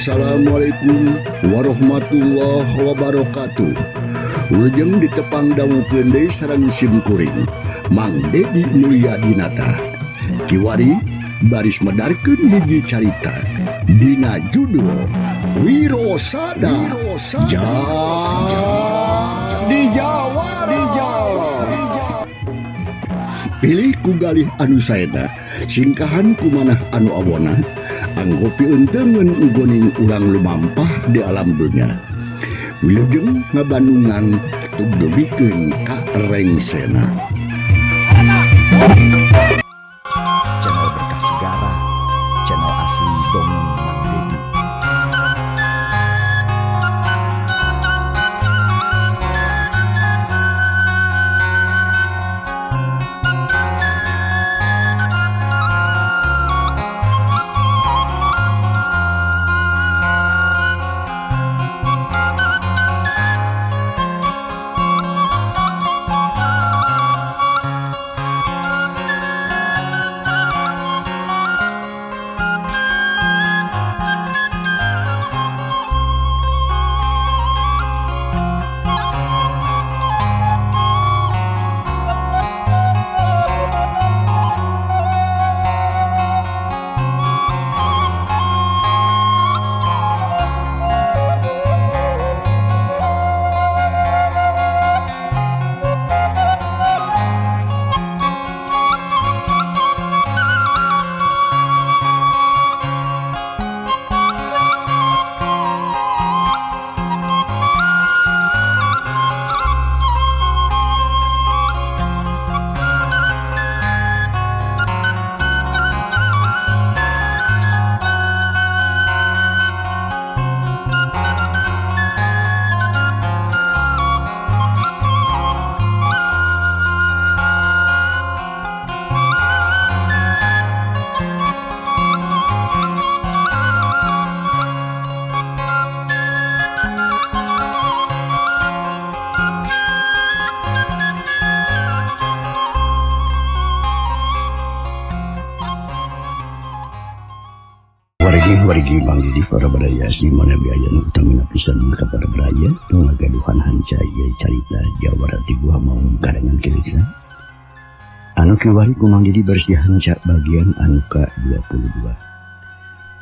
Assalamualaikum warahmatullahi wabarakatuh. Wilujeng ditepang dangukeun deui sareng sim kuring Mang Dedi Mulyadinata. Kiwari baris medarkeun hiji carita dina judul Wiro Sada Jadi Jawara. Pilih ku galih anu saena, singkahan ku manah anu awona, anggo piunteungeun goning urang lumampah di alam dunya. Wilujeng ngabandungan tugdugikeun ka rengsena. Channel Berkah Segara, channel asli dongeng Mang Dedi. Wargi Mang Didi para baraya si mana biaya nu utamina pisan ka para baraya nu ngagaduhan hanca ieu carita Jawara ti Guha Maung karangan Ki Riksa. Anu kiwari ku Mang Didi baris dihanca bagian anu ka-22.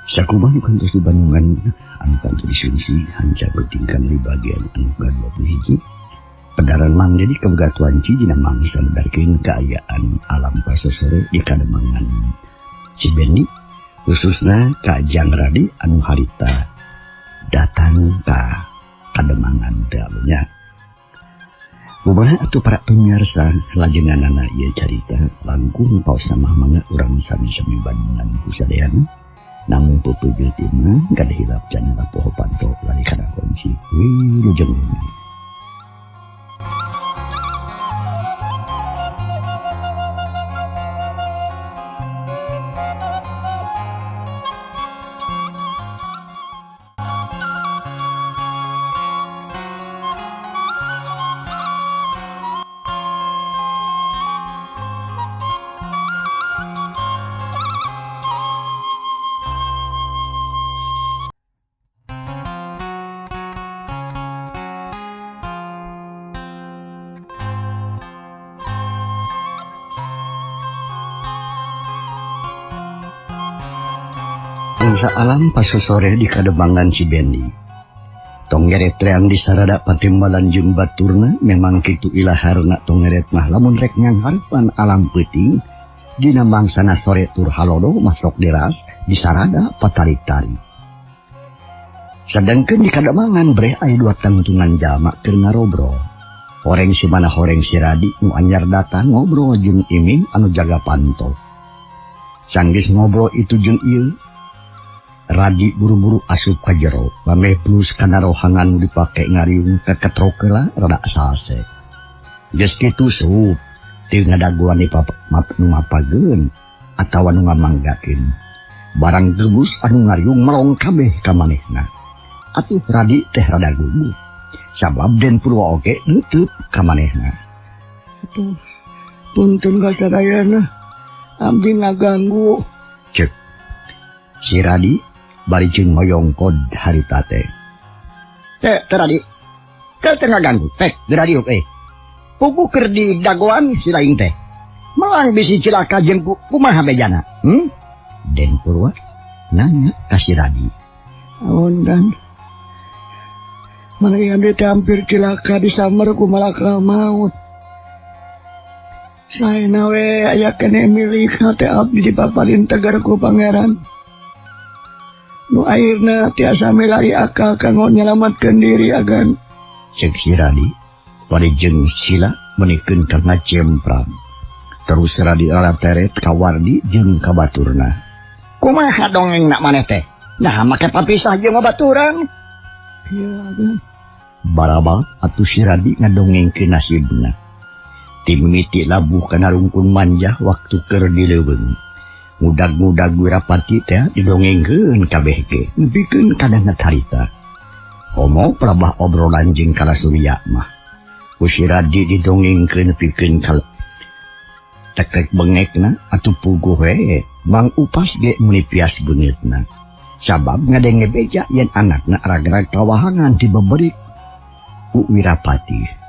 Sakumaha nu kantos di Bandungan anu kantos disungsi hanca bertingkah di bagian anu ka-21. Pedaran Mang Didi kabegatuan dina mangsa medarkeun kaayaan alam pasosore di Kademangan Cibendi, khususna ka Jang Radi anu harita datang ka Kademangan teh nya. Kumaha atuh para pemirsa lajenganana ieu carita langkung paosna mah mangga urang sami-sami bandungan ku sadayana. Namun peupeujeuh mah kada hilap channel poho panto lari kana kunci. Wilujeng. Mangsa alam pasosore di Kademangan Cibendi. Tonggeret reang di sarada patimbalan jeung baturna memang kitu ilaharna tonggeret mah lamun rek nyanghareupan alam peuting dina mangsana sore tur halodo masok deras di sarada patarik-tarik. Sadangkeun di Kademangan breh aya dua tangtungan jalma keur ngarobrol. Horeng si mana horeng si Radi nu anyar datang ngobrol jeung Imin anu jaga panto. Sanggeus ngobrol itu jeung ieu Radi buru-buru asup ka jero, pameh plus kana rohangan nu dipake ngariung keketrok heula rada salse. Geus kitu sup, teu ngadaguan di nu mapageun atawa nu ngamanggakeun. Barang gebus anu ngariung melong kabeh ka manehna. Atuh Radi teh rada gugup, sabab Den Purwa oge neuteut ka manehna. Atuh, punten ka sadayana, abdi ngaganggu. Ceuk si Radi Bari jeung ngoyongkod harita teh. Teh teh Radi. Teh teh ngaganggu. Teh geura diuk euy. Puguh keur di dagoan si laing teh. Melang bisi cilaka jeung kumaha bejana? Den Purwa nanya ka si Radi. Aon kan? Mana teh hampir cilaka disamber ku malakal maut. Saena we aya keneh milik teh abdi dipaparin tegar ku pangeran. Nu akhirna tiasa milari akal kanggo nyelamatkeun diri agan. Ceuk si Radi bari jeung sila menikeun ka ngacempram. Terus Radi alateret ka Wardi jeung ka baturna. Kumaha dongengna maneh teh? Nah make papisah jeung babaturan. Ieu agan. Barabal atuh si Radi ngadongengkeun nasibna. Timimiti labuh kana rungkun manjah waktu keur di leuweung. Ngudag-ngudag Wirapati teh didongengkeun kabeh ge nepikeun kana harita. Komo pelabah obrolan jeung Kala Surya mah. Ku si Radi didongengkeun nepikeun ka tekrek bengekna atuh puguh we Mang Upas ge meuni pias beungeutna. Sabab ngadenge beja yen anakna ragrag kawahangan dibeberik ku Wirapati.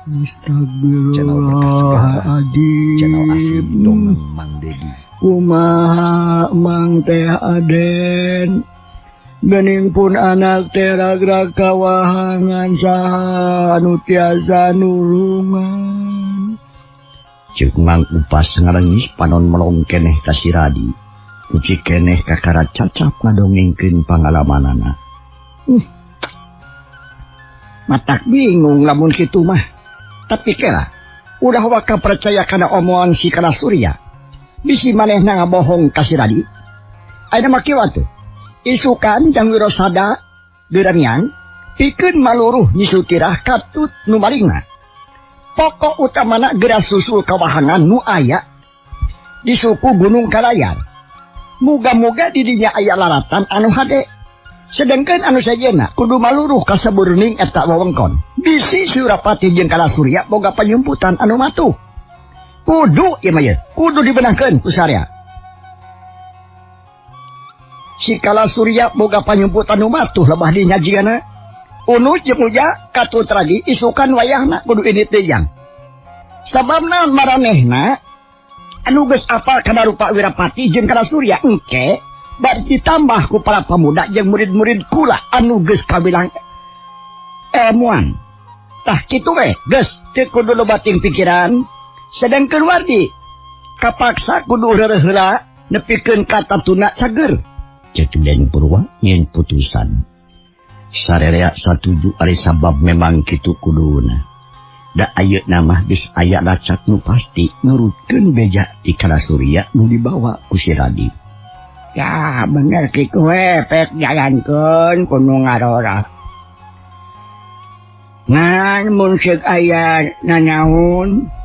Channel Berkah Segara, channel asli Astagfirullahaladzim. Dongeng Mang Dedi. Kumaha Mang teh Aden. Gening pun anak teh ragrag kawahangan saha anu tiasa nulungan. Ceuk Mang Upas ngarengis panon melong keneh ka si Radi. Kuci keneh kakara cacap ngadongengkeun pangalamanana. Matak bingung lamun kitu mah. Tapi kela, udah waka percaya kana omongan si Kala Surya. Bisi manehna ngabohong ka si Radi. Ayeuna mah kieu atuh. Isukan jang Wirosada geuranian pikeun maluruh nyisu tirah katut nu malingna. Pokok utamana geura susul kawahangan nu aya di suku Gunung Kalayar. Muga-muga di dinya aya laratan anu hade. Sedangkan anu sejenna kudu maluruh ka saburning eta wewengkon. Bisi Surapati jeung Kala Surya boga panyumputan anu matuh. Kudu ieu mah ye, kudu dibenahkeun ku sarea. Si Kala Surya boga panyumputan anu matuh lebah dinya jigana. Unut jeung uja katut radi isukan wayahna kudu indit deui jang. Sababna maranehna anu geus apal kana rupa Wirapati jeung Kala Surya engke bari ditambah ku para pemuda jeung murid-murid kula anu geus kawilang ilmuan. Tah kitu we geus teu kudu loba ting pikiran. Sedangkeun Wardi kapaksa kudu reureuh heula nepikeun ka tatuna cager. Ceuk Den Purwa nyeun putusan. Sarerea satuju ari sabab memang kitu kuduna. Da ayeuna mah geus aya lacak nu pasti nurutkeun beja ti Kala Surya nu dibawa ku si Radi. Ya bener kitu we pek jalankeun kudu ngarora. Ngan mun seuk aya nanaon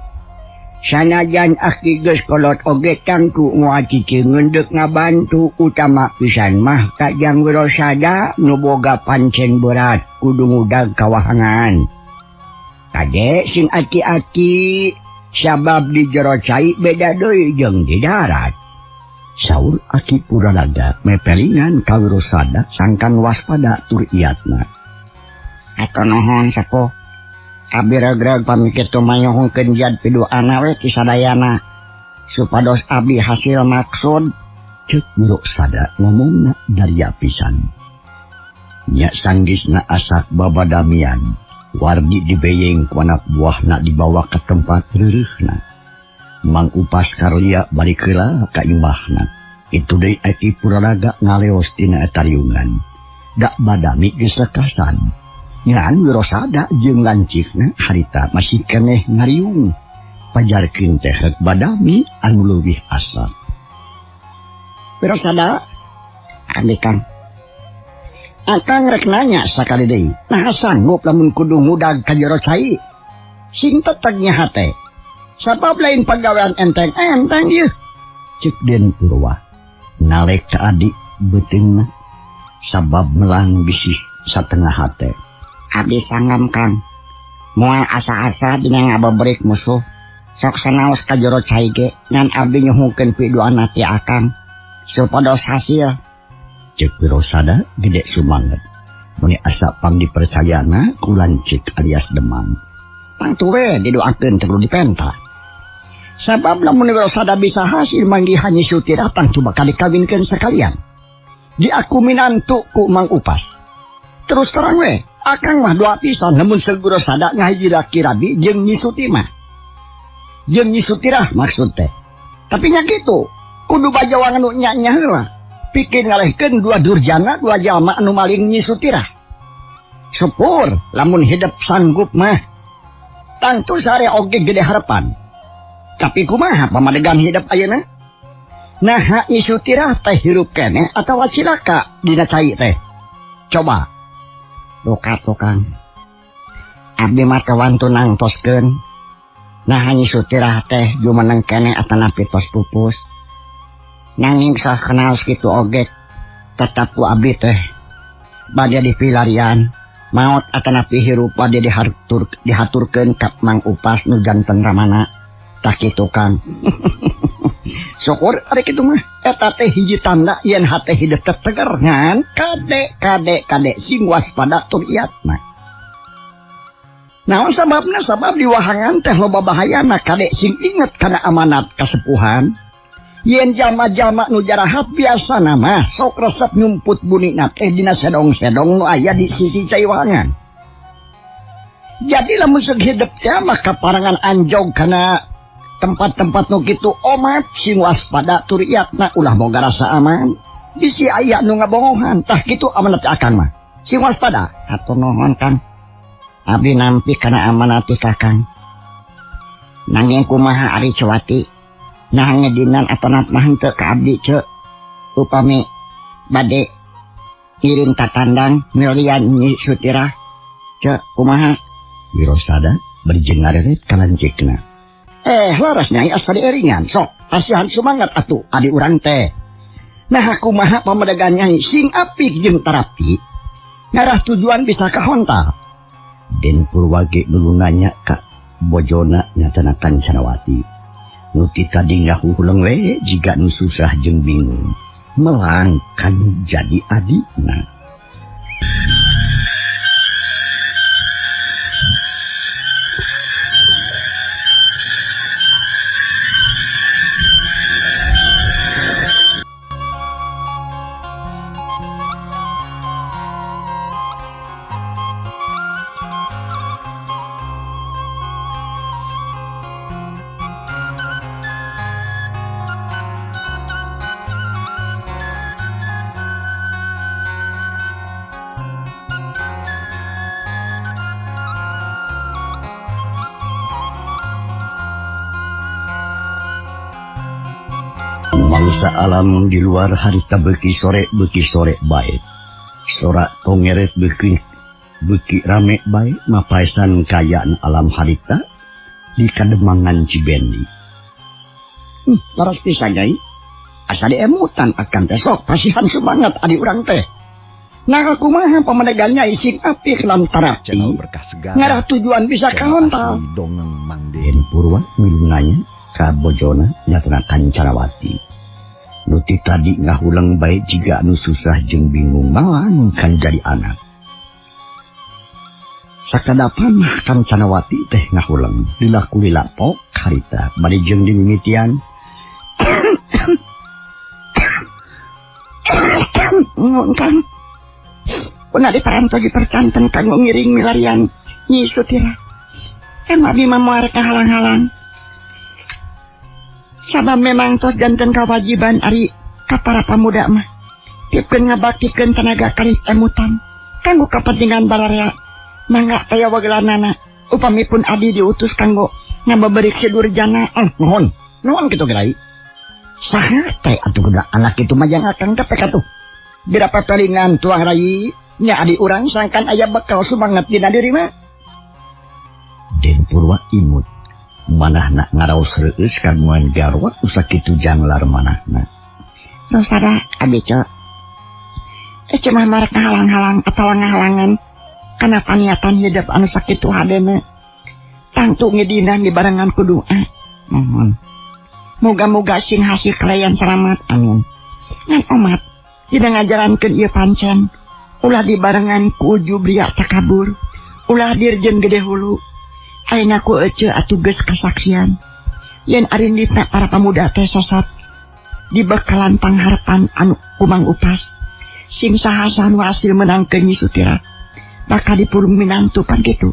sanajan aki geus kolot oge tangtu moal cicingkeun deuk ngabantu utama pisan mah ka Jang Wirosada nu boga pancen berat kudu ngudag kawahangan. Kade sing aki-aki sabab di jero cai beda deui jeung di darat. Saur Aki Puralaga mepelingan ka Wirosada sangkan waspada tur iatna. Atuh nuhun sepuh. Abdi regreg pami kitu manyuhunkeun jad piduana we ti sadayana supados abdi hasil maksud. Ceuk Wirosada ngomongna daria pisan. Nya sanggeusna asak babadamian. Wardi dibeyeng ku anak buahna dibawa ka tempat reureuhna. Mang Upas Karlia balik heula ka imahna. Itu deui Aki Puralaga ngaleos tina eta riungan. Da badami geus lekasan. Ngan Wirosada jeung lancikna harita masih keneh ngariung. Pajarkeun teh rek badami anu leuwih asal. Wirosada, abdi Kang. Akang rek nanya sakali deui. Nah sanggup lamun kudu ngudag ka jero cai. Sing teteg nya hate. Sabab lain pagawean enteng-enteng ieu. Ceuk Den Purwa. Nalek ka adik beuteungna sabab melang bisi satengah hate. Abdi sanggam Kang. Moal asa-asa dina ngabeberik musuh. Sok sanaos ka jero cai ge ngan abdi nyuhunkeun piduana ti Akang supados hasil. Cek Wirosada gede sumanget. Meni asa pang dipercayana ku lanceuk alias Demang. Tangtu we didoakeun teu kudu dipenta. Sabab lamun Wirosada bisa hasil manggihan Nyi Sutirah tangtu bakal dikawinkeun sakalian. Diaku minantu ku Mang Upas. Terus terang we, akang mah doa pisan lamun seug Wirosada ngahiji laki rabi jeung Nyi Sutimah. Jeung Nyi Sutirah maksud teh. Tapi nya kitu, kudu bajawangan nu nya-nya heula. Pikir ngalehkeun dua durjana, dua jalma anu maling Nyi Sutirah. Syukur lamun hidup sanggup mah. Tangtu sare oge gede harapan. Tapi kumaha pamadegan hidup ayeuna? Naha Nyi Sutirah teh hirup keneh atawa cilaka dina cai teh? Coba. Duka tukang. Abdi mah teu wantun nangtoskeun. Naha Nyi Sutirah teh jumeneng keneh atanapi tos pupus. Nanging sakenaos kitu oge tetap ku abdi teh bade dipilarian maot atanapi hirup bade dihaturkeun ka Mang Upas nu janten ramana. Tah kitu Kang. Syukur ari kitu mah eta teh hiji tanda yen hate hidup teh teger ngan kade kade kade sing waspada tur iatna. Naon sababna? Sabab di wahangan teh loba bahayana kade sing inget kana amanat kasepuhan. Yen jalma-jalma nu jarahat biasana mah sok resep nyumput bunina teh dina sedong-sedong nu aya di sisi cai wahangan. Jadi lamun seug hidup teh mah kaparangan anjog kana tempat-tempat nu kitu omat sing waspada tur iatna ulah boga rasa aman. Bisi aya nu ngabongohan tah kitu amanat akang mah. Sing waspada. Hatur nuhun Kang. Abdi nampi kana amanat ti Kakang. Nanging kumaha ari Cewati? Nah ngedinan atonat mah henteu ka abdi ceu. Upami bade ngiring ka tandang milian Nyi Sutirah. Ceu kumaha? Wirosada berjengareret ka lanceukna. Laras nyai asa dieringan sok pasihan sumangat atuh adi urang teh. Nah kumaha pamedegan nyai sing apik jeung tarapi. Ngarah tujuan bisa kahontal. Den Purwa ge dulu nanya ka bojona nyatana Kancanawati. Nu ti tadi ngahuhuleng we jiga nu susah jeung bingung. Melangkan jadi adina. Mangsa alam di luar harita beuki sore bae. Sora tongeret beuki rame bae mapaesan kayaan alam harita di kademangan Cibendi. Laras pisan nyai. Asa diemutan akan teh sok pasihan semangat adi urang teh. Nah kumaha pamadegan nyai sing apik lan tarapi. Channel berkah segala. Ngarah tujuan bisa Channel kahontal. asli dongeng Mang Den Purwa milu nanya ka bojona nyatana Kancanawati. Nu ti tadi ngahuleng bae jiga anu susah jeung bingung malang kan jadi anak. Sakadapan mah Kancanawati teh ngahuleng lila kulila pok harita bari jeung dimimitian. Nuhun Kang. Pun adi paranto dipercanten kanggo ngiring milarian Nyi Sutirah. Emang abdi mah moal rek ngahalang-halang. Sabab memang tos janten kawajiban ari ka para pamuda mah. Pikeun ngabaktikeun tenaga kalih emutan kanggo kapentingan bararea. Mangga taya wagelanana upami pun abdi diutus kanggo ngabeberik si durjana. Nuhun. Nuhun kitu gerai. Saha teh atuh kuda anak itu mah jang akang teh pek atuh. Berapa pelingan tuang rai nya adi urang sangkan aya bekal sumangat dina diri mah. Den Purwa imut manahna ngaraos reueus kagungan garwa usak kitu janglar manahna. Rosada abdi ceu. Cuma marek ngahalang-halang atawa ngahalangan kana paniatan hidup anu sakitu hadena. Tangtu ngidinan dibarengan ku doa. Mohon. Moga-moga sing hasil kalayan selamat. Amin. Ngan omat. Dina ngajalankeun ieu pancen ulah dibarengan ku ujub riya takabur, ulah dirjen gede hulu. Ayeuna ku ece atuh geus kasaksian yen arinditna para pamuda teh sasat dibekalan pangharepan anu kumang upas sing saha nu hasil menangkeun Nyi Sutira bakal dipurung minantu pan kitu.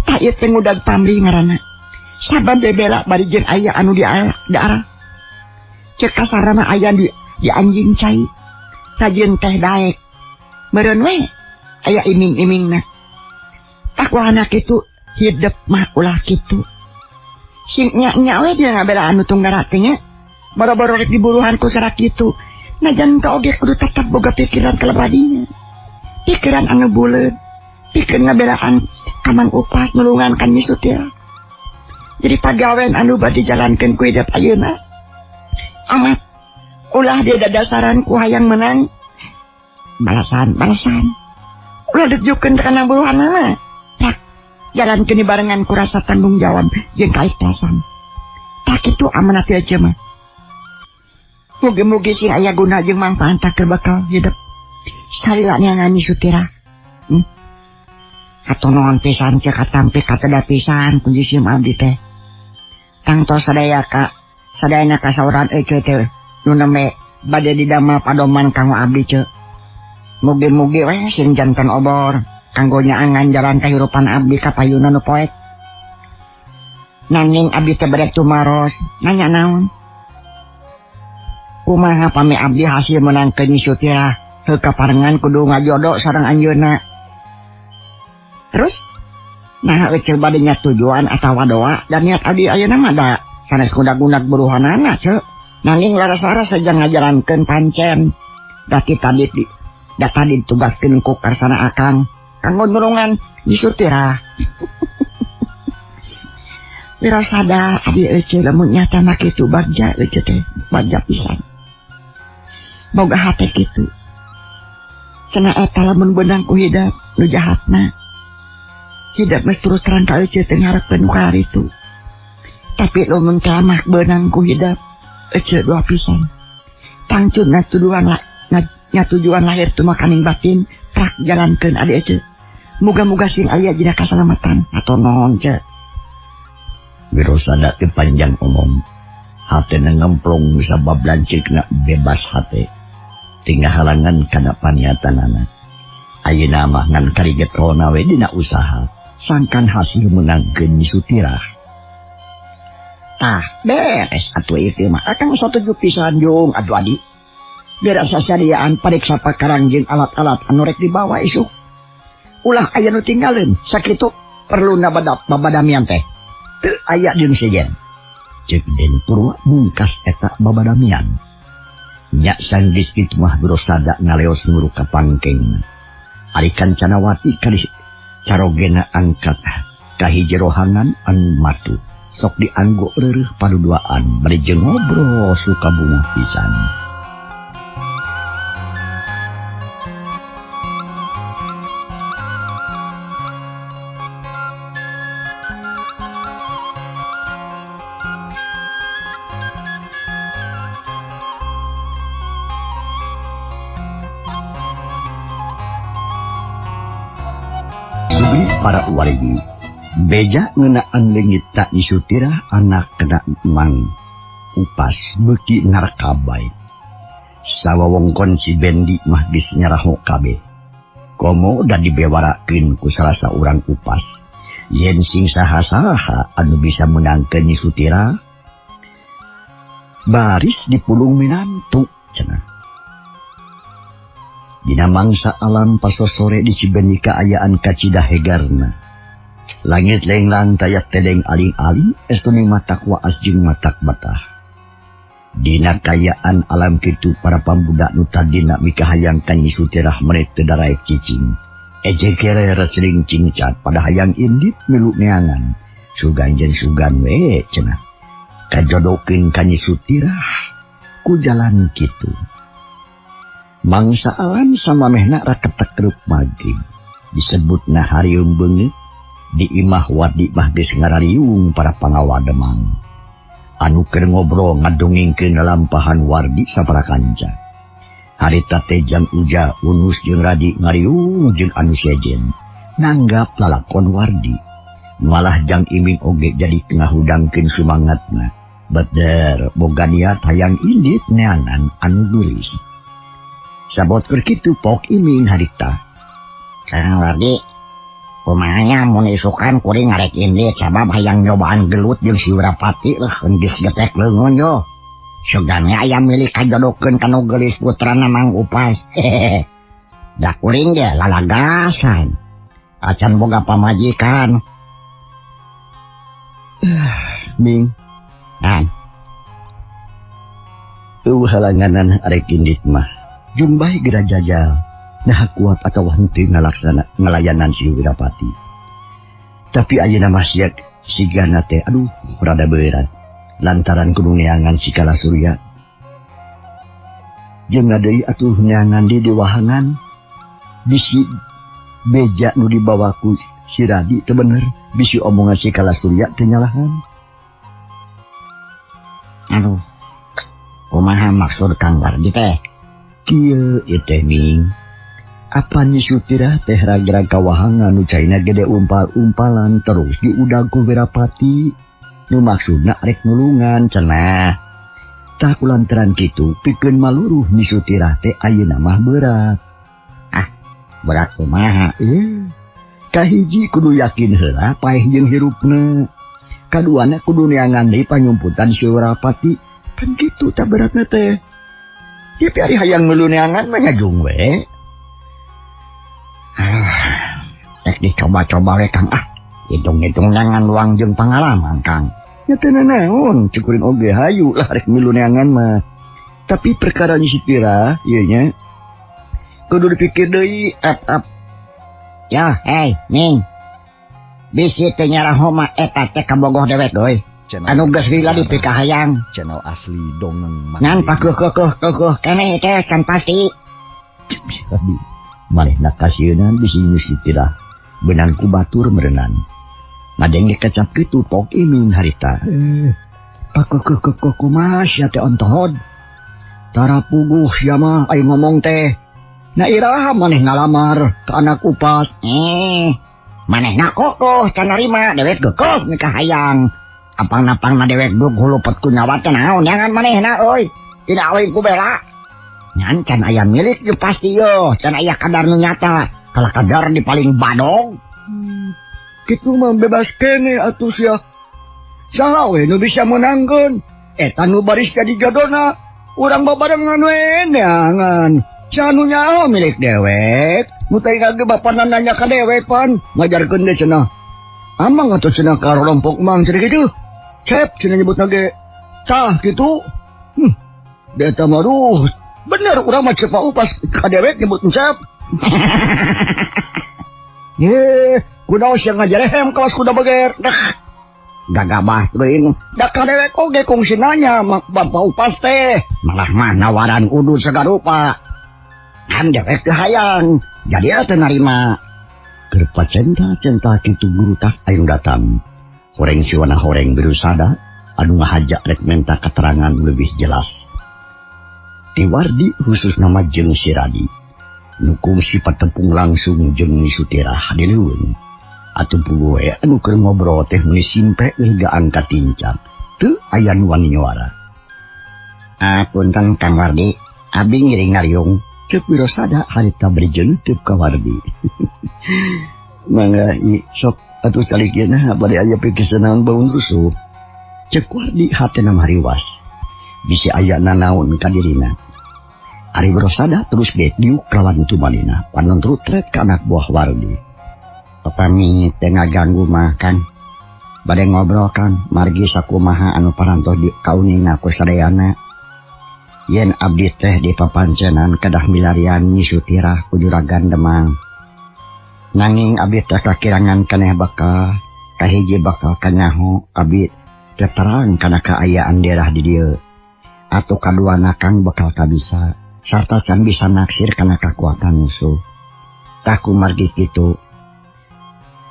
Tah ieu teh ngudag pamrih ngaranna. Saban bebela bari jeung aya anu di arah. Cek kasarana aya di anjing cai. Tajieun teh daek. Meureun we aya iming-imingna. Takuhana kitu hidep mah ulah kitu. Sing nya-nya we dia ngabela anu tunggara teh nya. Boro-boro rek diburuhan ku sarak kitu. Najan ka oge kudu tetep boga pikiran kalebadinya. Pikiran anu buleud. Pikeun ngabelaan kamang upas nulungan kan Nyi Sutira. Jadi pagawean anu bade dijalankeun ku hidep ayeuna. Amat ulah dia dadasaran ku hayang menang. Balasan. Ulah ditujukeun kana buruhanana. Tak jalankeun dibarengan ku rasa tanggung jawab jeung kaikhlasan. Tak kitu amanat ieu mah. Mugi-mugi sing aya guna jeung mangfaat keur bakal hidep. Salila neangan Nyi Sutira. Atonon pisan cek katampi kateda pisan kunci sim abdi teh. Tangtos sadaya ka sadayana kasauran ece teh nu nembe bade didamel padoman kanggo abdi ce. Mugi-mugi we sing janten obor kanggo nyaangan jalan kahirupan abdi ka payuna nu poek. Nanging abdi teh bade tumaros nanya naon. Kumaha pami abdi hasil menangkeun Nyi Sutira heuh kaparengan kudu ngajodo sareng anjeunna. Terus nah ece bade nya tujuan atawa doa dan niat abdi ayeuna mah da sanes ngudag-ngudag buruhanana ce. Nanging laras-laras saja ngajalankeun pancen. Dati tadi di data ditugaskeun ku karsana akang kanggo nulungan Nyi Sutira. Wirasada abdi ece lamun nyata mah kitu bagja ece teh bagja pisan. Boga hate kitu. Cenah eta lamun beunang ku hidep nu jahatna. Hidep geus terus terang ka ece teh ngarepkeun nu karitu. Tapi lamun kalah beunang ku hidep ece dua pisan. Tangcuna tuduhan nya tujuan lahir tumakaning batin prak jalankeun adi ece. Muga-muga sing aya dina kasalamatan atau naon ce. Wirosada teh panjang omong. Hatena ngemplong sabab lanceukna bebas hate. Tinggal halangan kana paniatanana. Ayeuna mah ngan karigetona we dina usaha. Sangkan hasil menangkeun Nyi Sutira. Tah beres atuh ieu mah akang satuju pisan jeung atuh adi. Biar sasadiaan pariksa pakarang jeung alat-alat anu rek dibawa isuk. Ulah aya nu tinggaleun sakitu perluna babadamian teh. Teu aya jeung sejen. Ceuk Den Purwa mungkas eta babadamian. Nya sanggeus kitu mah Wirosada ngaleos nguruk ka pangkeng. Ari Kancanawati kalih carogena angkat ka hiji rohangan anu matuh. Sok dianggo reureuh paduduaan bari jeung ngobrol suka bunga pisan. Para wargi beja ngeunaan leungit tak Nyi Sutira anak kena mang upas beuki narkabay. Sawawongkon si Bendi mah geus nyaraho kabeh. Komo da dibewarakeun ku salah saurang upas yen sing saha-saha anu bisa meunangkeun Nyi Sutira baris dipulung minantu cenah. Dina mangsa alam pasosore di Cibendi kaayaan kacida hegarna. Langit lenglang tayak tedeng aling-aling estuning matak waas jeung matak batah. Dina kayaan alam kitu para pambudak nu tadina mikahayang ka Nyi Sutirah menit teu daraek cicing. Ejekere resling cingcat pada hayang indit milu neangan. Sugan jeung sugan we cenah. Kajodokeun ka Nyi Sutirah ku jalan kitu. Mangsa alam samamehna raketek reup magrib. Disebutna hariung beungeut di imah Wardi mah geus ngarariung para pangawa Demang. Anu keur ngobrol ngadongengkeun lampahan Wardi sapara kanca. Harita teh jam Uja Unus jeung Radi ngariung jeung anu sejen nanggap lalakon Wardi. Malah jang Iming oge jadi ngahudangkeun sumangatna. Beder boga niat hayang indit neangan anu geulis. Sabot keur kitu pok Iming harita. Kang Wardi, kumaha nya mun isukan kuring ngarek indit sabab hayang nyobaan gelut jeung si Wirapati leuh geus getek leungeun yo. Sugane aya milik kajodokeun ka nu geulis putrana Mang Upas. Hehehe. Da kuring ge lalagasan. Acan boga pamajikan. Ming. An. Eueuh halanganan arek indit mah. Jung bae geura jajal. Nah kuat atau henteu ngalaksana ngalayanan si Wirapati. Tapi ayeuna mah sia sigana teh aduh rada beurat. Lantaran kudu neangan si Kala Surya. Jeung deui atuh neangan di wahangan bisi beja nu dibawa ku si Radi teu bener, bisi omongan si Kala Surya teu nyalahan. Aduh, kumaha maksud Kang Wardi teh? Kieu ieu teh Ming. Apa Nyi Sutirah teh ragrag kawahangan nu caina gede umpal-umpalan terus diudag ku Wirapati. Nu maksudna rek nulungan cenah. Tah kulantaran kitu pikeun maluruh Nyi Sutirah teh ayeuna mah berat. Ah, berat kumaha? Kahiji kudu yakin heula paeh jeung hirupna. Kaduana kudu neangan deui panyumputan si Wirapati. Pan kitu tah beratna teh. Tapi ari hayang milu neangan mah nya jung we. Ah, rek dicoba-coba we Kang ah. Hitung-hitung neangan luang jeung pangalaman Kang. Nya teu nanaon, cukurin oge hayu lah rek milu neangan mah. Tapi perkara Nyi Sutirah ieu nya kudu dipikir deui ap. Ya, hey, Ning. Bisi teu nyaraho mah eta teh kabogoh dewek deui. Anu geus lila dipikahayang. Channel asli dongeng Mang Ngan Deddy. pakeuh-keuh keneh teh can pasti. Manehna kasieunan bisi Nyi Sutirah beunang ku batur meureunan. Ngadenge kecap kitu pok Iming harita. Pakeuh-keuh kumaha sia teh ontohod. Tara puguh sia mah aing ngomong teh. Na iraha maneh ngalamar ka anak upat. Manehna kokoh can narima dewek geukeuh nikah hayang. Apang-napangna dewek dug hulupet ku nyawa teh naon jangan manehna euy. Tidak awing ku bela. Ngan can aya milik ge pasti yo, can aya kadar nu nyata. Kalah kadar di paling badog. Kitu mah bebas kene atuh sia. Saha we nu bisa meunangkeun? Eta nu baris jadi jodona. Urang babarengan we neangan. Saha nu nyaho milik dewek? Nu teh ge bapana nanya ka dewek pan, ngajarkeun teh cenah. Amang atuh cenah ka rolompok mang cenah kitu. Cep cenah nyebutna ge. Tah kitu. Eta mah duh, bener urang mah ceuk upas ka dewek nyebut cep. Ye, kunaon sia ngajarehem kelas kuda beger. Dah. Gagabah teuing. Da ka dewek oge kungsi nanya mak bapak upas teh. Malah mah nawaran udu sagarupa. Kan dewek teu hayang. Jadi teu narima. Keur pacenta-centa kitu guru tak aya datang. Horeng siwana horeng Wirosada anu ngahaja rek menta keterangan lebih jelas. Ti Wardi khusus nama jeung si Radi. Nu kungsi patepung langsung jeung Nyi Sutirah di leuweung. Atuh puguh we anu keur ngobrol teh meuni simpe hingga angkat tincak. Teu aya nu wani nyuara. Ah, punten Kang Wardi, abdi ngiring ngariung. Ceuk Wirosada harita bari jeuneuteub ka Wardi. Mangga i sok atuh calik ieu nah bade aya pikiseunang baun rusuh. Ceuk Wardi hatena mariwas. Bisi aya nanaon ka dirina. Ari Wirosada terus ge diuk lawan tumanina, panon rutret ka anak buah Wardi. Upami teu ngaganggu mah Kang. Bade ngobrol Kang, margi sakumaha anu parantos di kauninga ku sadayana. Yen abdi teh di papancenan kedah milarian Nyi Sutirah ku Juragan Demang. Nanging abdi teh kakirangan keneh bakal, kahiji bakal kanyaho abdi teh terang kana kaayaan daerah di dieu. Atuh kaduana Kang bakal kabisa sarta can bisa naksir kana kakuatan musuh. Tah kumargi kitu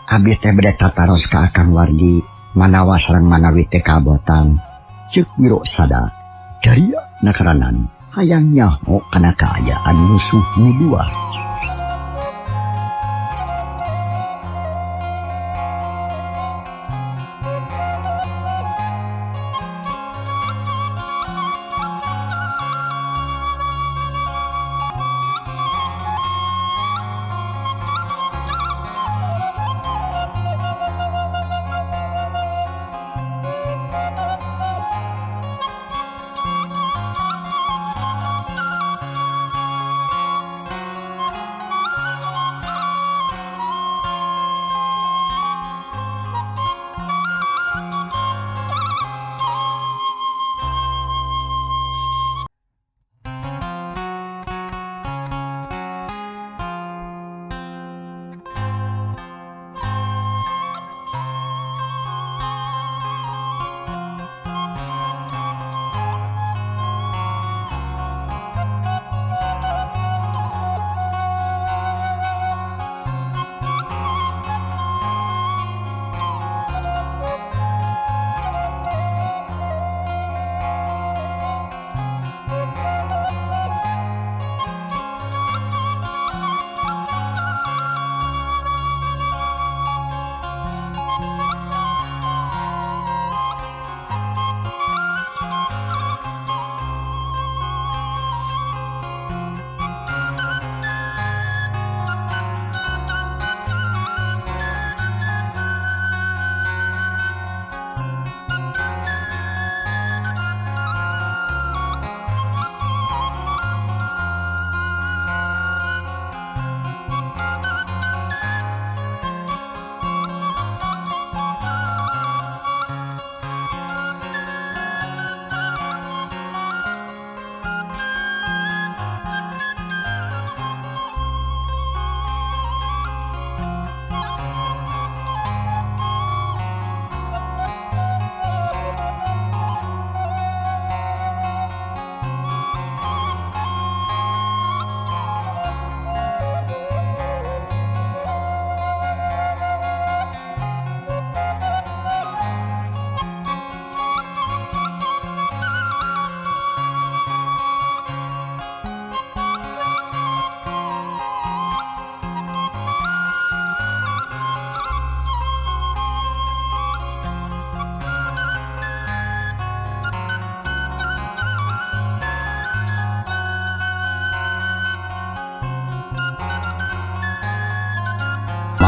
abdi teh bade tataros ka Akang Wardi manawa sareng manawi teh kabotan. Ceuk Wirosada. Daria nakaranan Hayang nyaho kana kaayaan musuh nu dua.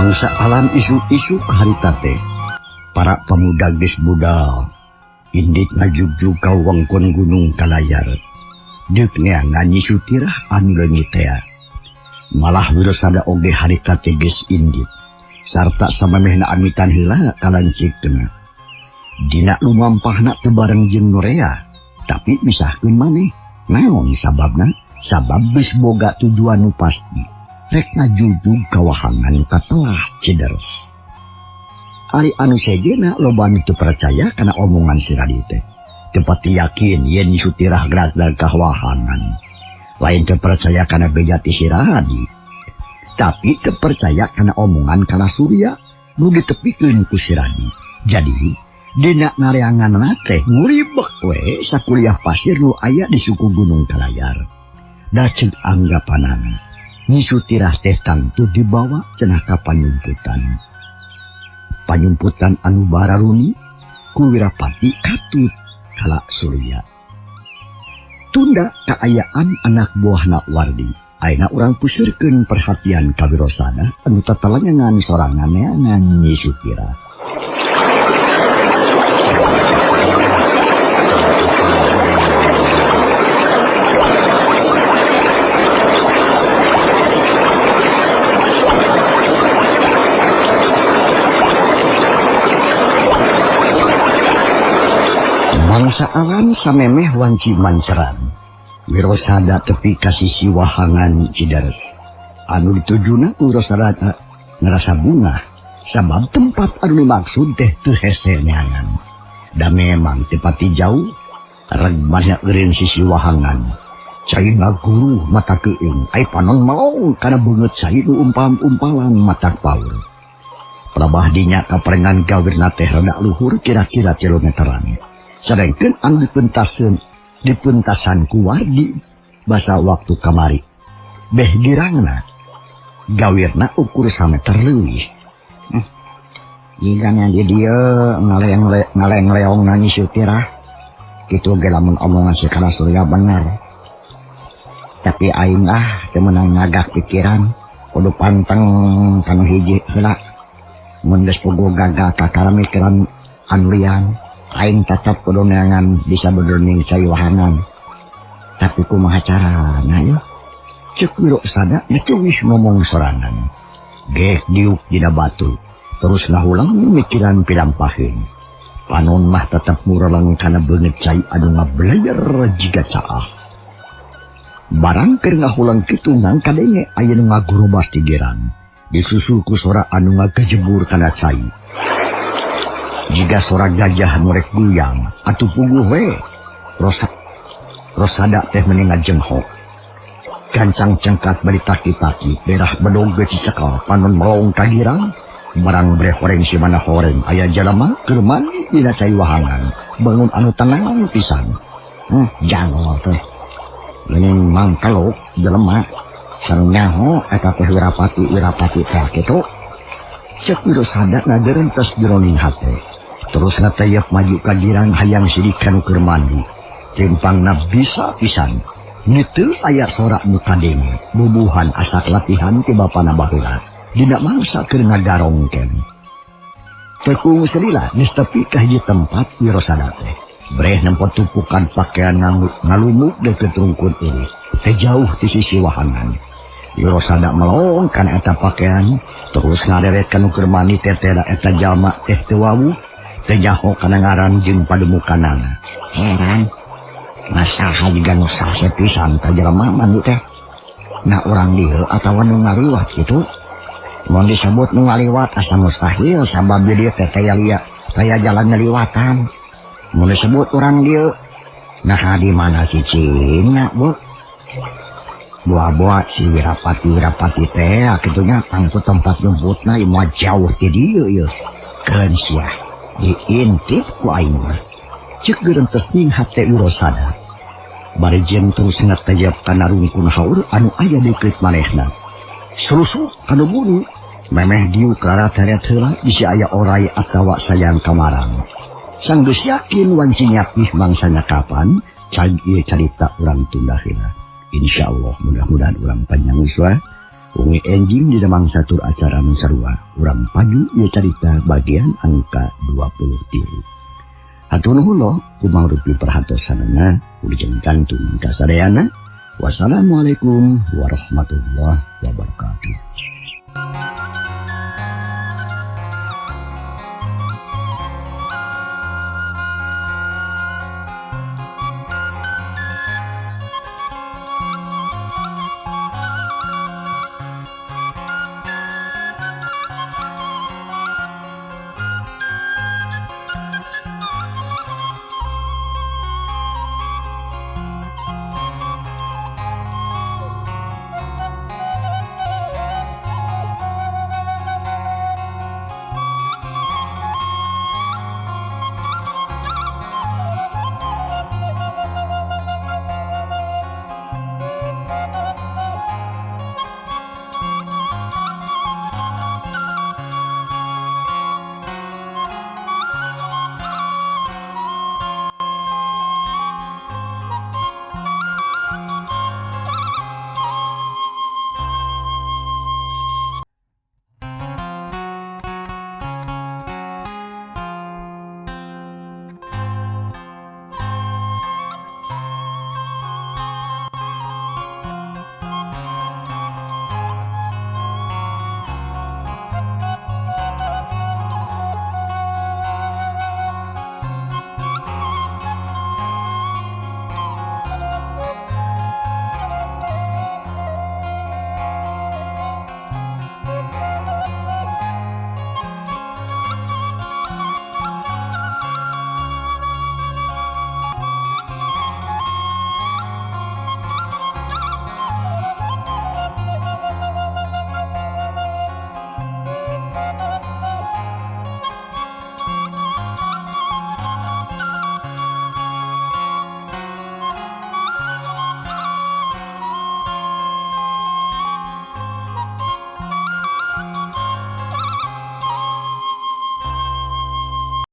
Mangsa alam isuk-isuk harita teh para pemuda geus budal indit ngajugjug ka wewengkon Gunung Kalayar deuk neangan Nyi Sutirah anu leungit tea. Malah Wirasada oge harita teh geus indit sarta samemehna amitan heula ka lanceukna. Dina lumampahna teu bareng jeung Norea, tapi misahkeun maneh. Naon sababna? Sabab geus boga tujuan nu pasti. Rek ngajugjug ka wahangan katelah Cideres. Ari anu sejena loba nu teu percaya kana omongan si Radi teh. Teu pati yakin yen Nyi Sutirah gerak-gerak ka wahangan. Lain teu percaya kana beja ti si Radi, tapi teu percaya kana omongan Kala Surya nu ditepikeun ku si Radi. Jadi dina nareanganna teh nguribek we sakuliah pasir nu aya di suku Gunung Kalayar. Da ceuk anggapanana Nyi Sutirah teh tangtu dibawa cenah ka panyumputan. Panyumputan anu bararuni ku Wirapati katut Kala Surya. Tunda kaayaan anak buahna Wardi. Ayeuna urang puseurkeun perhatian ka Wirasada anu tatalangan sorangan neangan Nyi Sutirah. Mangsa alam samemeh wanci manceran. Wirasada tepi ka sisi wahangan Cideres. Anu ditujuna ku Wirasada ngerasa bungah sabab tempat anu dimaksud teh teu hese neangan. Da memang teu pati jauh reg banyak eureun sisi wahangan. Cai ngaguruh mata keueung, ai panon melong kana beungeut cai nu umpam-umpalan mata paur. Prabah dinya kaparengan gawirna teh rada luhur kira-kira 3 meteran. Sedangkan anu dipuntasan ku wargi Basa waktu kamari. Beh girangna gawirna ukur sameter leuwih. Jika di dia ngaleng-leong nangis sutirah. Kitu ge lamun omongan si Kala Surya bener. Tapi aing ah teu meunang ngagak pikiran, kudu panteng kanu hiji heula. Mun geus puguh gagal kakara mikiran anu lian, aing tetep kudu neangan bisa beureuning cai wahangan. Tapi kumaha carana yeuh? Ceuk Wirosada geus ngomong sorangan. Gek diuk dina batu, terus ngahulang mikiran pilampaheun. Panon mah tetep mureleng kana beungeut cai anu ngablayer jiga caah. Barang keur ngahulang kitu ngan kadenge aya nu ngagurobas di gerang. Disusul ku sora anu ngagejebur kana cai. Jiga sora gajah nu rek guyang atuh puguh we. Rosada teh meni ngajenghok. Gancang cengkat bari taki-taki, berah bedog ge cicekal, panon melong ka girang. Barang breh horeng si mana horeng, aya jalma keur mandi dina cai wahangan. Bangun anu tenang pisan. Jangol teh. Geuning mangkeluk jelema. Sareng nyaho eta teh wirapati teh kitu. Ceuk Wirosada ngagerentes jeroning hate. Terus ngatayep maju ka girang hayang sidik kanu keur mandi. Rimpangna bisa pisan. Niteu aya sora nu kadenge, bubuhan asak latihan ti bapana baheula. Dina mangsa keur ngagarongken. Tekung selila geus tepi ka hiji tempat Wirosada teh. Breh nempo tumpukan pakaian ngalumuk deukeut rungkun ini. Teh jauh ti sisi wahangan. Wirosada melong kana eta pakaian, terus ngareret ka nu keur mandi teh teh eta jalma teh teu wawuh, teh nyaho kana ngaran jeung pademukanana. Heran. Masaha juga nu sase pisan ta jelema mandi teh. Nah urang dieu atawa nu ngaliwat kitu. Mun disebut nu ngaliwat asa mustahil sabab di dieu teh taya lia, taya jalan ngaliwatan. Mun disebut urang dieu, nah di mana cicingna, Bu? Buah-buah si Wirapati teh kitunya tangtu tempat nyumputna ieu mah jauh ti dieu ieu. Keun sia diintip ku aing mah. Ceuk geurentes ning hate Wirosada. Bari jeung terus ngatayep kana rungkun haur anu aya deukeut manehna. Sulusuk kanu buni, memeh diuk rarateret heula bisi aya orai atawa sayang kamarang. Sanggeus yakin wanci nyapih mangsanya kapan, cai ieu carita urang tunda heula. Insyaallah mudah-mudahan urang panjang yuswa. Wengi enjing dina mangsa tur acara nu sarua. Urang paju ieu carita bagian angka 23. Hatur nuhun loh, kumang rupi perhatosanana, wilujeng kantun kasadayana. Wassalamualaikum warahmatullahi wabarakatuh.